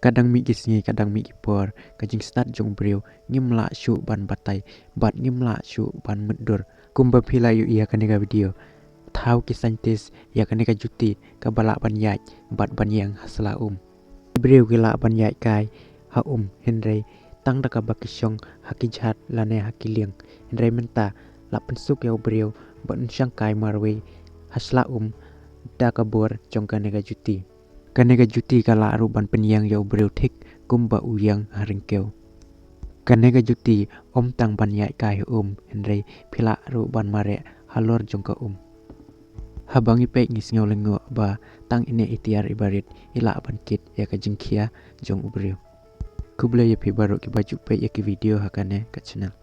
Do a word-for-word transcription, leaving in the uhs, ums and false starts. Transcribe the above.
Ka dang mih ki sngi, ka dang mih ki por, ka jingstad jong u briew ngim lah shuh ban batai bad ngim lah shuh ban mutdur. Kumba phi la ïohi ha kane ka video, thaw ki scientist ïa kane ka juti kaba lah ban ïaid bad ban ïeng ha sla um. Ki briew ki lah ban ïaid kai ha um, hynrei tang da kaba ki shong ha ki jhat lane ha ki lieng. Hynrei mynta la pynsuk ïa u briew ban shong kai marwei ha sla um da ka bor jong kane ka juti. Kane ka juti ka lah ruh ban pynïeng ïa u briew thik kumba u ïeng ha ryngkew. Kane ka juti ym tang ban ïaid kai ha um, hynrei phi lah ruh ban mareh halor jong ka um. Haba ngi peit ngi sngew lyngngoh ba tang ine i tiar iba rit i lah ban kit ïa ka jingkhia jong u briew. Khublei ïa phi baroh kiba ju peit ïa ki video ha kane ka channel.